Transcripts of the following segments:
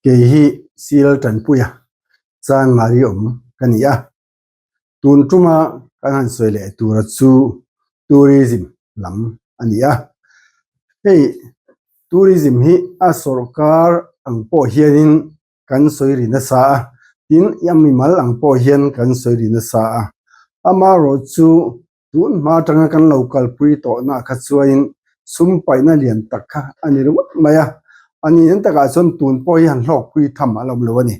Kei hi Seal Tanpuia Chanmari awm ka ni a, tun tuma kan han sawi leh tura chu tourism lam a ni a. Hei tourism hi a sawrkar ang pawh hianin kan sawi ri nasa a, tin a mimal ang pawh hian kan sawi ri nasa a. Amaherawhchu Tun hma atanga kan lo kalpui tawhna kha chuanin sum paihna lian tak kha a ni ringawt mai a, a nih en takah chuan tun pawh hi han hlawkpui tham a la awm lo a ni.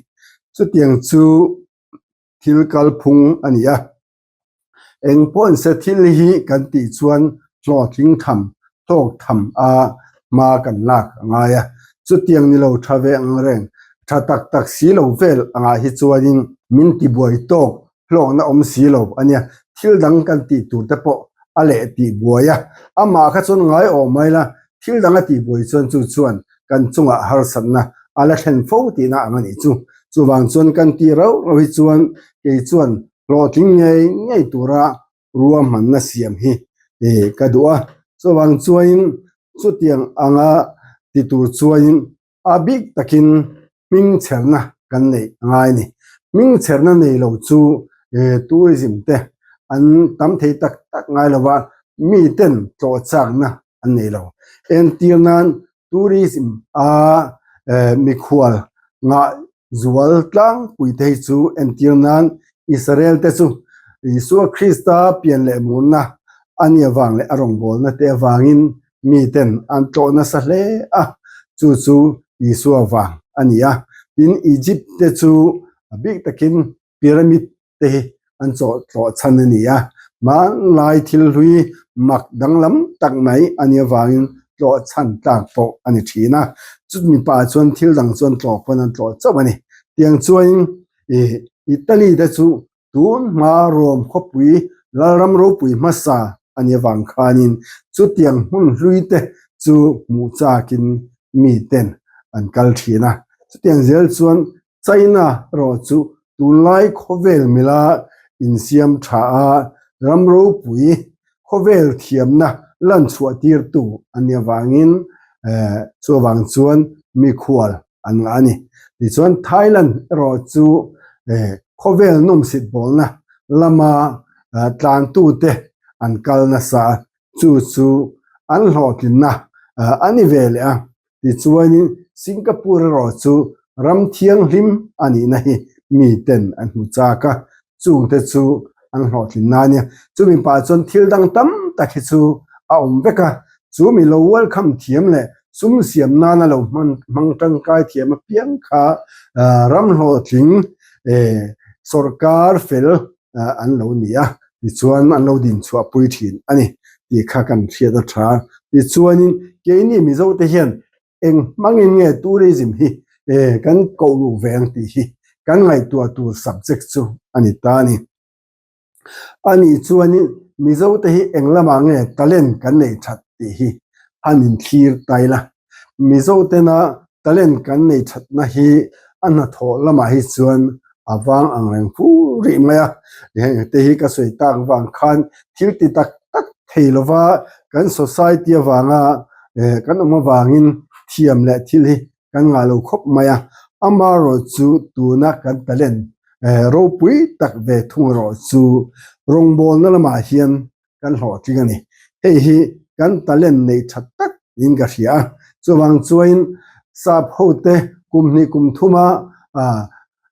Chutiang chu thil kalphung a ni a, eng pawh se thil hi kan tih chuan hlawhtling tham, hlawk tham a hma kan lak a ngai a, chutiang ni lo tha ve ang reng, tha tak tak si lo vel angah hi chuanin min tibuai tawk hlawkna awm si lo a nia, thil dang kan tih tur te pawh a leh tih buai a, amah kha chuan ngai awm mai la, thil dang a tih buai chuan chu chuan kan chungah harsatna a la thlen fo tihna ang a nih chu. Chuvang chuan kan tih rauh rauh hi chuan kei chuan hlawhtling ngei ngei tura ruahmanna siam hi ka duh a, chuvang chuanin chutiang anga ti tur chuanin A bik takin hmingchherna kan neih a ngai a ni. Hmingchherna nei lo chu tourism te an tam thei tak tak ngai lo va, miten tlawh chakna an nei lo. Entir nan tourism a mikhual ngah zual tlangpui te hi chu entir nan Israel te chu Isua Krista pian leh murna a nih avang leh a rawngbawlna te avangin miten an tlawh nasa hle a, chu chu Isua vang a ni a. Tin, Egypt te chu a bik takin pyramid te hi an chawh tlawh chhan a ni a, hmanlai thil hlui mak danglam tak mai a nih avangin tlawh chhan tlak pawh a ni thin a. Chumi pah chuan thil dang chuan tlawh pawn an tlawh chauh a ni. Tiang chuanin Italy te chu Tun hma Rome khawpui Lalram ropui hmasa a nih avang khanin chutiang hmun hlui te chu hmuh chakin miten an kal thin a. Chutiang zel chuan China erawh chu tunlai khawvel mila insiam tha a, ram ropui khawvel thiamna lan chhuah tirtu a nih avangin chuvang chuan mikhual an ngah a ni. Tichuan Thailand erawh chu khawvel nawmsit bawlna lama tlantute an kal nasa a, chu chu an hlawhtlinna a ni ve leh a. Tichuanin Singapore erawh chu ram thianghlim a nihna hi miten an hmu chak a, chungte chu an hlawhtlinna a nia. Chumi pah chuan thil dang tam tak hi chu a awm vek a, chu mi lo welcome thiam leh sum siam nana lo hman hmang tangkai thiam apiang kha ram hlawhtling sawrkar fel an lo ni a, tichuan an lo din chhuah pui thin a ni tih kha kan hriat a tha. Tichuanin keini Mizote hian Eng hmangin nge tourism hi kan koh luh ve ang tih hi kan ngaihtuah tur subject chu a ni ta a ni. A nih chuanin Mizote hi eng lamah nge talent kan neih that tih hi han inthlir ta ila. Mizotena talent kan neih thatna hi a hnathawh lamah hi chuan a vang ang reng fu rih mai a, heng te hi ka sawi tak vang khan thil ti tak tak thei lova kan society avanga kan awm avangin thiam leh thil hi kan ngah lo khawp mai a, amaherawh chu tuna kan talent ropui tak ve thung erawh chu rawngbawlna lamah hian kan hlawhtling a ni. Hei hi kan talent neih tha tak niin ka hria a, chuvang chuain sap hote kum hnih kum thuma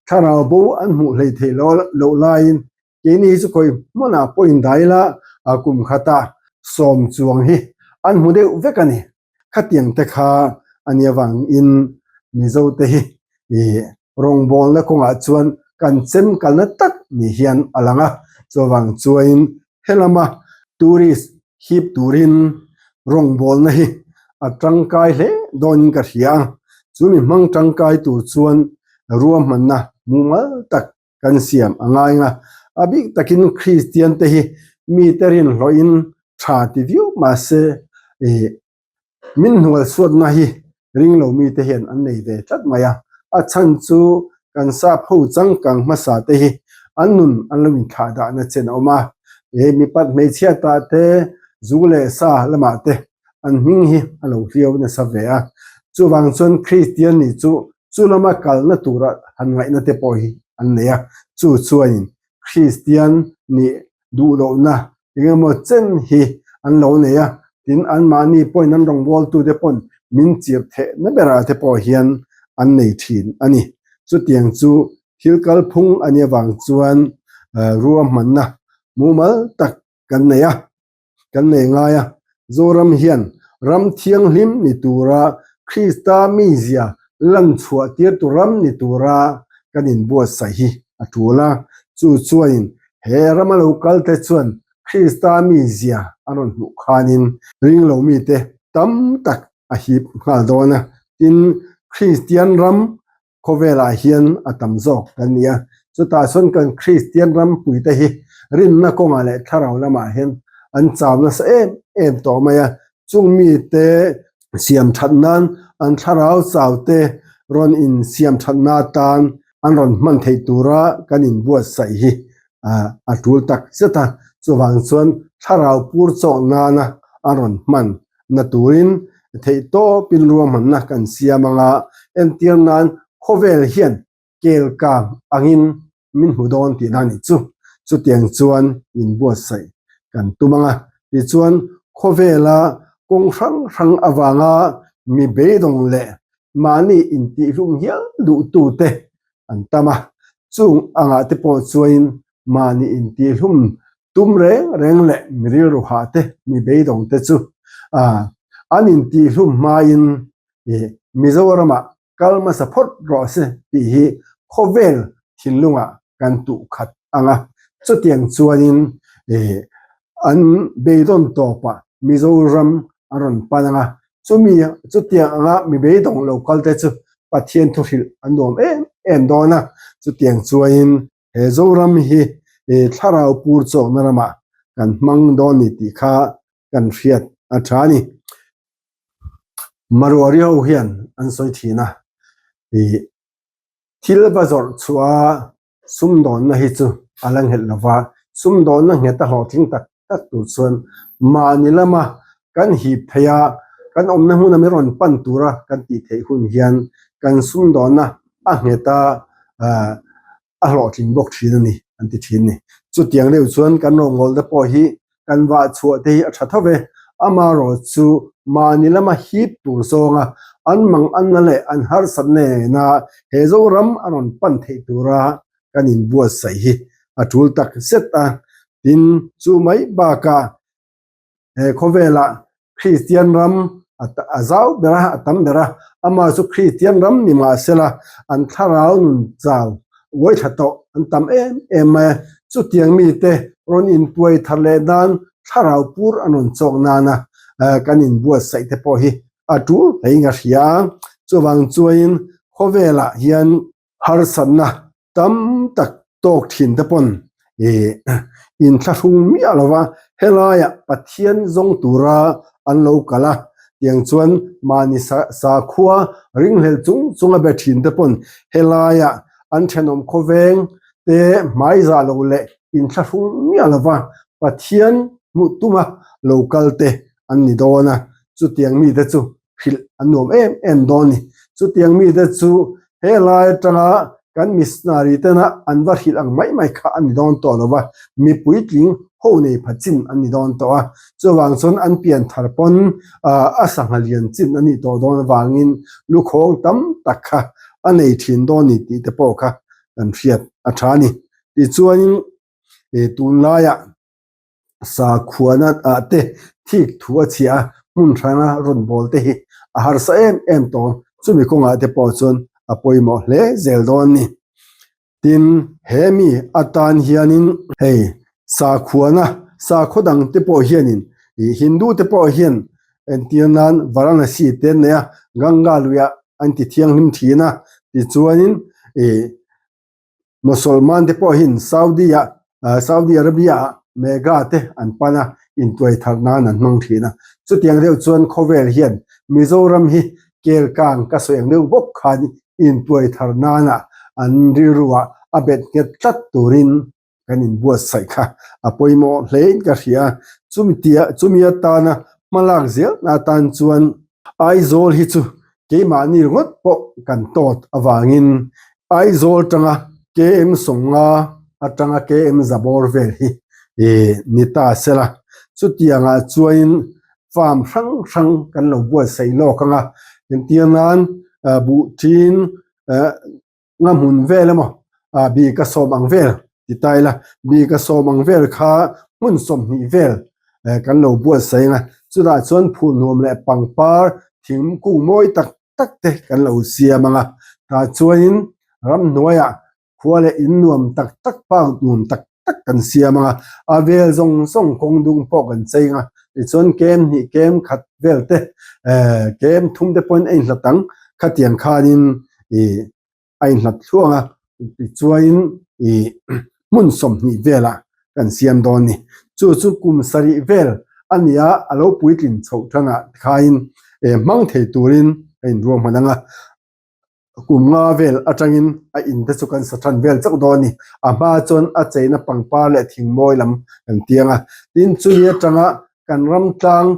thlarau bo an hmuh hlei theih loh laiin keini hi chu khawi hmunah pawh indai ila kum khata sawm chuang hi an hmu deuh vek a ni. Khatiang te kha a nih avangin Mizote hi rawngbawlna kawngah chuan kan chem kalna tak ni hian a lang a, chuvang chuain helama tourist hip turin rawngbawlna hi a tangkai hle dawnin ka hria a, chumi hmang tangkai tur chuan ruahmanna mumal tak kan siam a ngai nga. A bik takin Kristian te hi mite rinhlawhin tha ti viau mahse min hnual suatna hi ring lo mite hian an nei ve tlat mai a. A chhan chu kan sap ho changkang hmasa te hi an nun an lo inthlah dahna chen a awm a. Mipat hmeichhia tah te, zu leh sa lamah te an hming hi a lo hliau nasa ve a. Chuvang chuan Kristian nih chu. Chu lama kalna tura han ngaihna te pawh hi an nei a, chu chuanin Kristian nih duh lohna engemaw chen hi an lo nei a, tin anmahni pawhin an rawngbawltute pawn min chirh theihna berah te pawh hian an nei thin a ni. Chutiang chu thil kalphung a nih avang chuan ruahmanna mumal tak kan nei a. Kan nei ngai a, Zoram hian ram thianghlim ni tura Krista mizia lan chhuah tirtu ram ni tura kan inbuatsaih hi a tul a. Chu chuanin he rama lo kalte chuan Krista mizia an rawn hmuh khanin ringlo mite tam tak a hip nghal dawn a. Tin, Kristian ram Khawvelah hian a tam zawk kan ni a, chutah chuan kan Kristian rampuite hi rinna kawngah leh thlarau lamah hian an chau nasa em em tawh mai a, chung mite siam that nan an thlarau chaute rawn in siam thatna atan an rawn hman theih tura kan inbuatsaih hi a tul tak zet a, chuvang chuan thlarau pur chawk nana an rawn hman na turin theihtawpin ruahmanna kan siam ang a, entir nan khawvel hian kel kang angin min hmu dawn tihna a nih chu. Chutiang chuan inbuatsaih kan tum ang a, tichuan khawvela kawng hrang hrang avanga mi beidawng leh mahni intihhlum hial duhtute an tam a, chung angah te pawh chuanin mahni intihhlum tum reng reng leh mi rilru hah te, mi beidawng te chu an intihhlum hmain Mizoramah kal hmasa phawt rawh se tih hi khawvel thinlungah kan tuh khat ang a, chutiang chuanin an beidawn tawpah Mizoram an rawn pan ang a, chumi chutiang anga mi beidawng lo kal te chu Pathian thu hrilh an nuam em em dawn a, chutiang chuanin he Zoram hi thlarau pur chawkna ramah kan hmang dawn ni tih kha kan hriat a tha a ni. Maruari ho hian an sawi thin a, thil va zawrh chhuah a sumdawnna hi chu a la nghet lo va, sumdawnna nghet a hlawhtling tak tak tur chuan mahni lama kan hip theih a, kan awmna hmuna min rawn pan tura kan tih theih hun hian kan sumdawnna a nghet a, a hlawhtling bawk thin a ni an ti thin a ni. Chutiang deuh chuan kan rawngawl te pawh hi kan vah chhuah te hi a tha tho ve, amaherawh chu mahni lama hip tur zawnga an mang anna leh an harsat nena he Zoram a rawn pan theih tura kan inbuatsaih hi a tul tak zet a, tin chu mai bakah he khawvelah Kristian ram a zau ber a, a tam ber a, amah chu Kristian ram ni mah sela an thlarau nun chau uai thla tawh an tam em em mai a, chutiang mite rawn intuai thar leh nan thlarau pur an rawn chawk nana kan inbuatsaih te pawh hi a tul hlein ka hria a, chuvang chuanin khawvelah hian harsatna tam tak tawk thin te pawn ih inthlahrung miah lo va, helaiah Pathian zawng tura an lo kal a, tiang chuan mahni sakhua ringhlel chung chung a be thin te pawn helaiah an thenawm khawveng te hmaizah lo leh inthlahrung miah lo va Pathian hmuh tuma lo kal te an ni dawn a, chutiang mite chu hrilh an nuam em em dawn ni. Chutiang mite chu he lai atanga kan missionary tena an va hrilh ang mai mai kha a ni dawn tawh lo va, mi puitling ho nei pha chin an ni dawn tawh a. Chuvang chuan an pian thar pawn a sangha lian chin a nih tawh dawn avangin lukhawng tam tak kha a nei thin dawn ni tih te pawh kha kan hriat a tha a ni. Tichuanin tunlaiah Sakhuana ah te thik thu a chhia a, hmun hranga rawn bawl te hi a harsa em em tawh. Chumi kawngah te pawh chuan a pawimawh hle zel dawn a ni. Tin, he mi atan hianin hei sakhuana, sakhaw dang te pawh hianin ih Hindu te pawh hian entir nan Varanasi te an nei a, Ganga luiah an ti thianghlim thin a, tichuanin ih Mosolman te pawhin Saudi ah Saudi Arabia ah Mecca te an pan a, intuai thar nan an hmang thin a. Chutiang deuh chuan khawvel hian Mizoram hi kelkang ka sawi ang deuh bawk khan intuai thar nana an rilru ah a bet nghet tlat turin kan inbuatsaih kha a pawimawh hlein ka hria a. Chumi tia chumi atana hmalak zelna atan chuan Aizawl hi chu. Keimahni ringawt pawh kan tawt avangin Aizawl tanga KM 50 atanga KM za bawr vel hi ni ta sela. Chutiangah chuanin farm hrang hrang kan lo buatsaih lawk ang a, entir nan buh ṭin nga hmun vel emaw ah bik a sawm ang vel ti ta ila bik a sawm ang vel kha hmun 20 vel eh kan lo buatsaih ang a chutah chuan phul nuam leh pangpar thingkung mawi tak tak te kan lo siam ang a tah chuanin ramhnuaiah khua leh in nuam tak tak park nuam tak tak kan siam ang a, a vel zawng zawng kawng dung pawh kan chei ang a, tichuan kem hnih kem khat vel te eh kem thum te pawhin a inhlat ang, khatiang khanin ih a inhlat thluang a, tichuanin ih hmun 20 velah kan siam dawn a ni. Chu chu kum 7 vel a ni a, a lo puitlin chhoh tanah khain eh hmang thei turin a inruahman ang a. Kum nga vel atangin a in te chu kan sa than vel chauh dawn a ni. A hma chuan a cheina pangpar leh thing mawi lam kan tiang a. Tin, chumi atanga kan ram tlang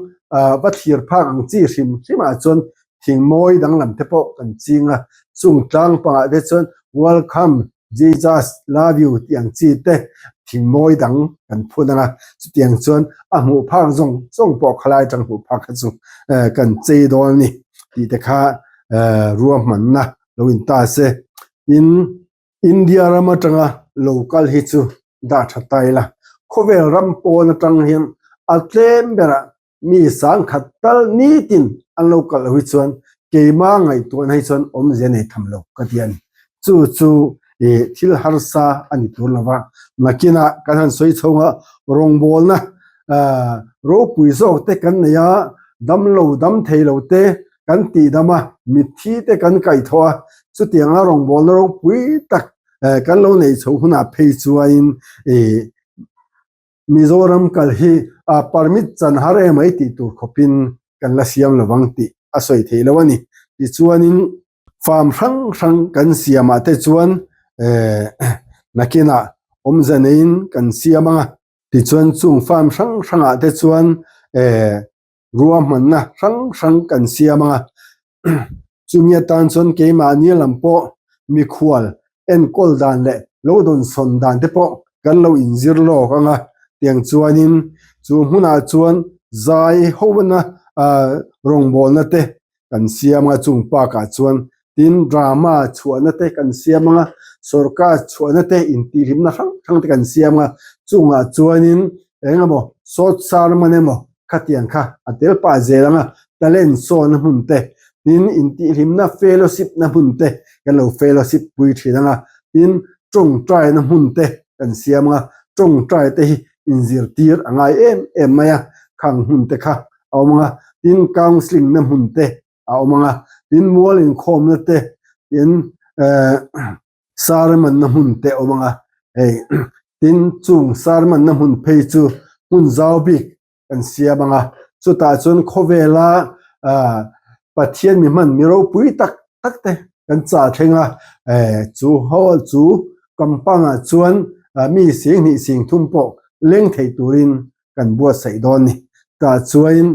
va thlir phak ang chi hrim hrimah chuan thing mawi danglam te pawh kan ching a. Chung tlang pangah te chuan Welcome Jesus love you tih ang chi te thing mawi dang kan phun ang a. Chutiang chuan a hmuh phak zawng zawng pawh khalai atang hmuh phak kha chu kan chei dawn a ni tih te kha ruahmanna lo in ta se. Tin, India ram atanga lo kal hi chu dah tha ta ila, khawvel ram pawn atang hian a tlem berah mi 10,000 tal nitin an lo kal lo hi chuan keima ngaihtuahna hi chuan awmzia nei tham lo ka ti a ni. Chu chu thil harsa a ni tur lova, nakinah kan han sawi chhunga rawngbawlna ropui zawk te kan nei a, damlo dam thei lo te kan tihdam a, mitthi te kan kaihthawh a, chutianga rawngbawlna ropui tak kan lo neih chho hunah phei chuanin Mizoram kal hi permit chan har em ai tih tur khawpin kan la siam lovang tih a sawi theih lo a ni. Tichuanin farm hrang hrang kan siamah te chuan nakinah awmze neiin kan siam ang a, tichuan chung farm hrang hrangah te chuan ruahmanna hrang hrang kan siam ang a, chumi atan chuan keimahni lam pawh mikhual enkawl dan leh lo dawnsawn dan te pawh kan lo inzir lawk ang a, tiang chuanin chu hmunah chuan zai hona rawngbawlna te kan siam a, chung park ah chuan tin drama chhuahna te kan siam ang a, sorkar chhuahna te intihhlimna hrang hrang te kan siam a, chungah chuanin eng emaw short sermon emaw khatiang kha a tel pah zel ang a, talent sawn na hmun te, tin intihhlimna fellowship na hmun te kan lo fellowship pui thin ang a, tin tawngtai na hmun te kan siam ang a, tawngtai te hi inzirtir a ngai em em mai a, khang hmun te kha a awm ang a, tin counselling na hmun te a awm ang a, tin mual inkhawmna te, tin eh sermon na hmun te a awm ang a, hei tin chung sermon na hmun phei chu hmun zau bik kan siam ang a, chutah chuan khawvela ah Pathian mi hman mi ropui tak tak te kan chah thleng a, eh chu hall chu compound ah chuan mi 2000 3000 pawh leng thei turin kan buatsaih dawn ni. Tah chuain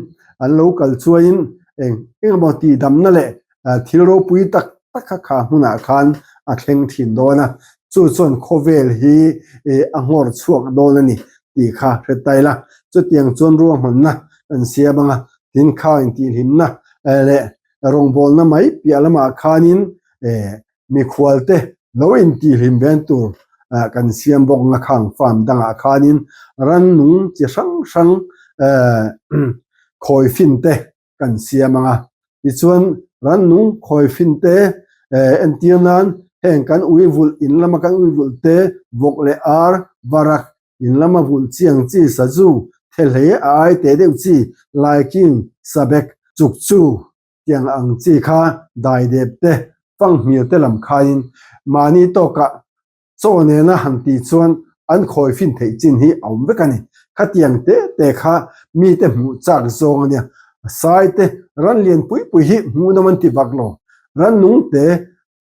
an lo kal chuain eng engemaw tihdamna leh thil ropui tak tak kha kha hmunah khan a thleng thin dawn a, chu chuan khawvel hi a nghawr chhuak dawn a ni tih kha hre ta ila. Chutiang chuan ruahmanna kan siam ang a, tin kha intihhlimna leh rawngbawlna mai piah lamah khanin Mikhualte lo intihhlim ven tur kan siam bawk na khang farm dangah khanin rannung chi hrang hrang khawi fin te kan siam ang a. Tichuan rannung khawi fin te entir nan heng kan ui vulh in lama kan ui vulh te vawk leh ar, varak, in lama vulh chiang chi sazu, thehlei a ai teh deuh chi, laiking, sabek, chukchu Tiang ang chi kha daidep te, fanghmir te lam khain mahni tawkah chaw nena han tih chuan an khawi fin theih chin hi a awm vek a ni. Khatiang te te kha mite hmuh chak zawng a nia. Sai te ran lian pui pui hi hmuhnawm an ti vak lo. Rannung te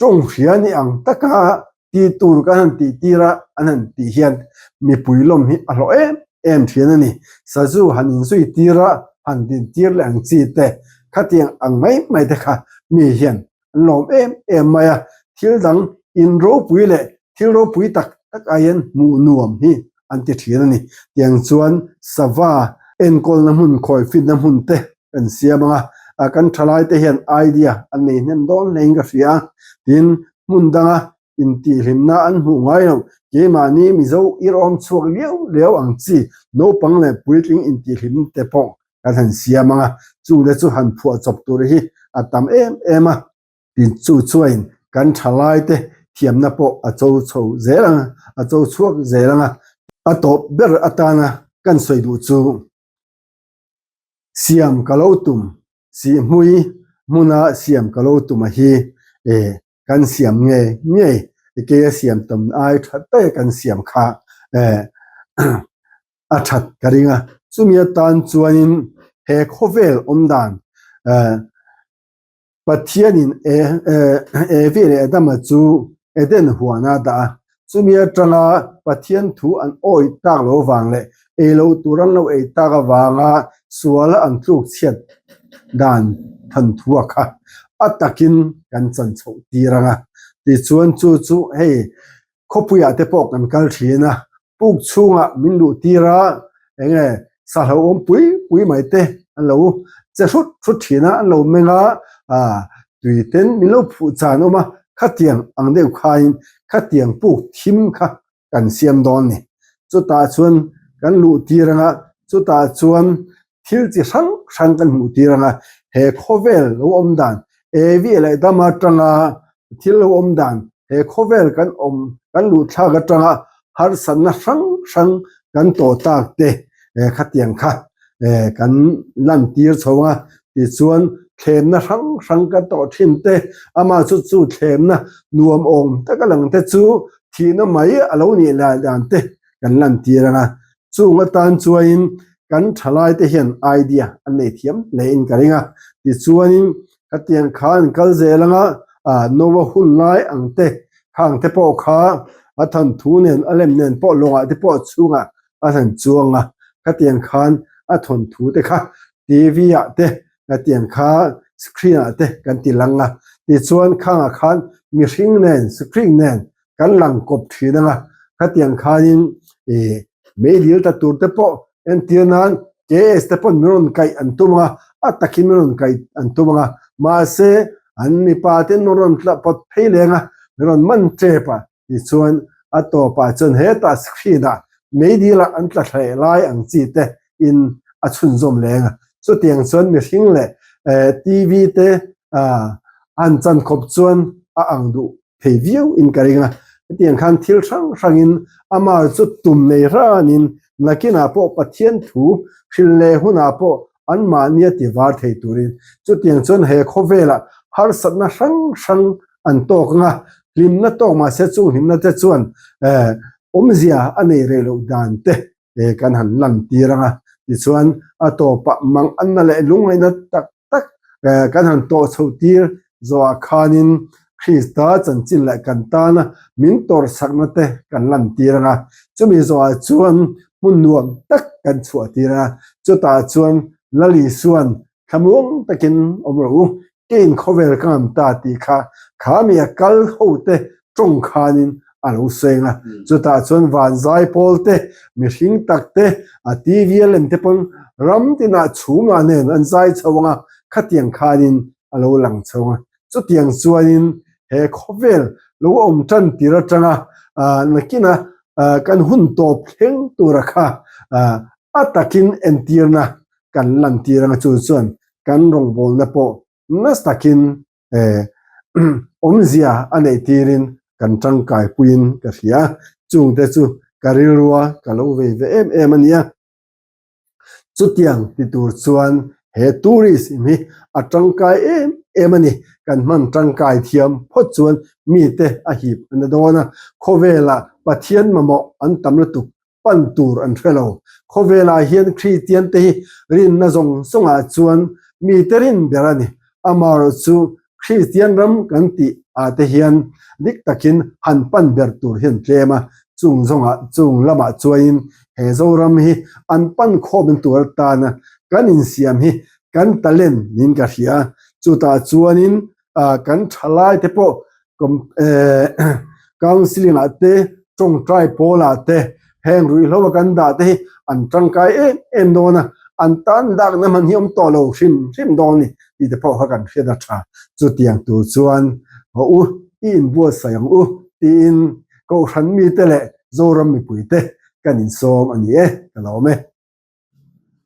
tawng hria ni ang taka Tih tur kan han tih tir a, an han tih hian mipui lawm hi a hlawh em em thin a ni. Sazu han inzui tir a, han din tir leh ang chi te. Khatiang ang mai mai te kha mi hian an lawm em em mai a, thil dang in ropui leh thil ropui tak tak aiin hmuh nuam hi an ti thin a ni. Tiang chuan sava enkawlna hmun, khawi fitna hmun te kan siam ang a, kan thalai te hian idea an nei hnem dawn hlein ka hria a, tin hmun danga intihhlimna an hmuh ngai lo, keimahni Mizo irawm chhuak liau liau ang chi naupang leh puitling intihhlim te pawh kan han siam ang a, chungte chu han phuah chawp tur hi a tam em em a. Tin, chu chuain kan thalaite thiamna pawh a cho chho zel ang a, a cho chhuak zel ang a. A tawp ber atana kan sawi duh chu siam ka lo tum, sihhmui hmuna siam ka lo tum a hi e kan siam nge nge keia siam tam ai tha tak kan siam kha e a that ka ring a, chumi atan chuanin he khawvel awm dan Pathianin Evi leh Adama chu Eden huana a dah a, chumi atanga Pathian thu an awih tak lo vang leh ei loh tur an lo ei tak avanga suala an tluk chhiat dan thanthua kha a takin kan chan chhoh tir ang a. Tichuan chu chu hei Khawpuiah te pawh kan kal thin a, puk chhungah min luh tir a, eng nge sa hlauhawm pui pui mai te an lo che hrut hrut thin a, an lo meng a, ah tui ten min lo phuh chan awm a, khatiang ang deuh khain khatiang puk thim kha kan siam dawn ni. Chutah chuan kan luh tir ang a, chutah chuan thil chi hrang hrang kan hmuh tir ang a, he khawvel lo awm dan, Evi leh Adama atanga thil lo awm dan, he khawvel kan awm kan luh thlak atanga harsatna hrang hrang kan tawh tak te khatiang kha kan lan tir chho ang a, tichuan thlemna hrang hrang kan tawh thin te, amah chu chu thlemna nuam awm taka lang te chu thihna mai a lo nih lai dan te kan lan tir ang a. Chung atan chuanin kan thalaite hian idea an nei thiam hlein ka ring a, tichuanin khatiang kha an kal zel anga Noah hun lai ang te khang te pawh kha a thawnthu nen a lem nen pawh lawngah te pawh chhungah a han chuang a, khatiang khan a thawnthu te kha TV ah te khatiang kha screen ah te kan ti lang a, tichuan khangah khan mihring nen screen nen kan lang kawp thin ang a, khatiang khanin ih meidil ta tur te pawh entir nan KS te pawn min rawn kaih an tum ang a, a takin min rawn kaih an tum ang a, mahse an mipa ten min rawn tla pawt phei leng a, min rawn man tep a, tichuan a tawpah chuan hetah screen ah meidil ah an tla thleh lai ang chi te in a chhunzawm leng a, chutiang chuan mihring leh TV te an chan khawp chuan a ang duh thei viau in ka ring a, hetiang khan thil hrang hrang in amah chu tum nei ran in nakinah pawh Pathian thu hrilh leh hunah pawh anmahni a ti var thei turin chutiang chuan he khawvelah harsatna hrang hrang an tawk ang a, hlimna tawk mahse chung hlimna te chuan awmzia a nei rei loh dan te kan han lan tir ang a, tichuan a tawpah mang anna leh lungngaihna tak tak kan han tawh chho tir zawhah khanin Krista chanchin leh kan tana min tawrhsakna te kan lan tir ang a, chumi zawhah chuan hmun nuam tak kan chhuah tir ang a, chutah chuan Lal Isua'n thlamuang takin awm rawh u, Kein khawvel ka ngam ta tih kha kha mi a kal ho te tawng khanin a lo seng a, chutah chuan van zaipawl te, mihring tak te, a TV a lem te pawn ram tinah chhungah nen an zai chho ang a, khatiang khanin a lo lang chho ang a. Chutiang chuanin he khawvel lo awm tan tir atanga nakina kan hun tawp thleng tura kha a takin entirna kan lantir ang a, chu chuan kan rawngbawlna pawh nasa takin awmzia a neih tirin kan tangkai puiin ka hria. Chungte chu ka rilrua ka lo vei ve em em a nia. Chutiang ti tur chuan he tourism hi a tangkai em em a ni. Kan hman tangkai thiam phawt chuan mite a hip a na dawn a, khawvelah Pathian mamawh an tam lutuk pan tur an hre lo. Khawvelah hian Kristian te hi rinna zawng zawngah chuan mite rin ber a ni. Amaherawh chu Kristian ram kan tih ah te hian dik takin han pan ber tur hi an tlem a, chung zawngah chung lamah chuanin he Zoram hi an pan khawmin tur atana kan insiam hi. kan talent niin ka hria a, chutah chuanin kan thalai te pawh counselling ah te tawngtai pawl ah te heng ruihhlo a kan dah te hi an tangkai em em dawn a, an tan dakna hman hi awm tawh lo hrim hrim dawn a ni tih te pawh kha kan hriat a tha. Chutiang tur chuan haw u i inbuatsaih ang u tiin Kohhran mite leh Zoram mipuite kan insawm a ni e, ka lawm e.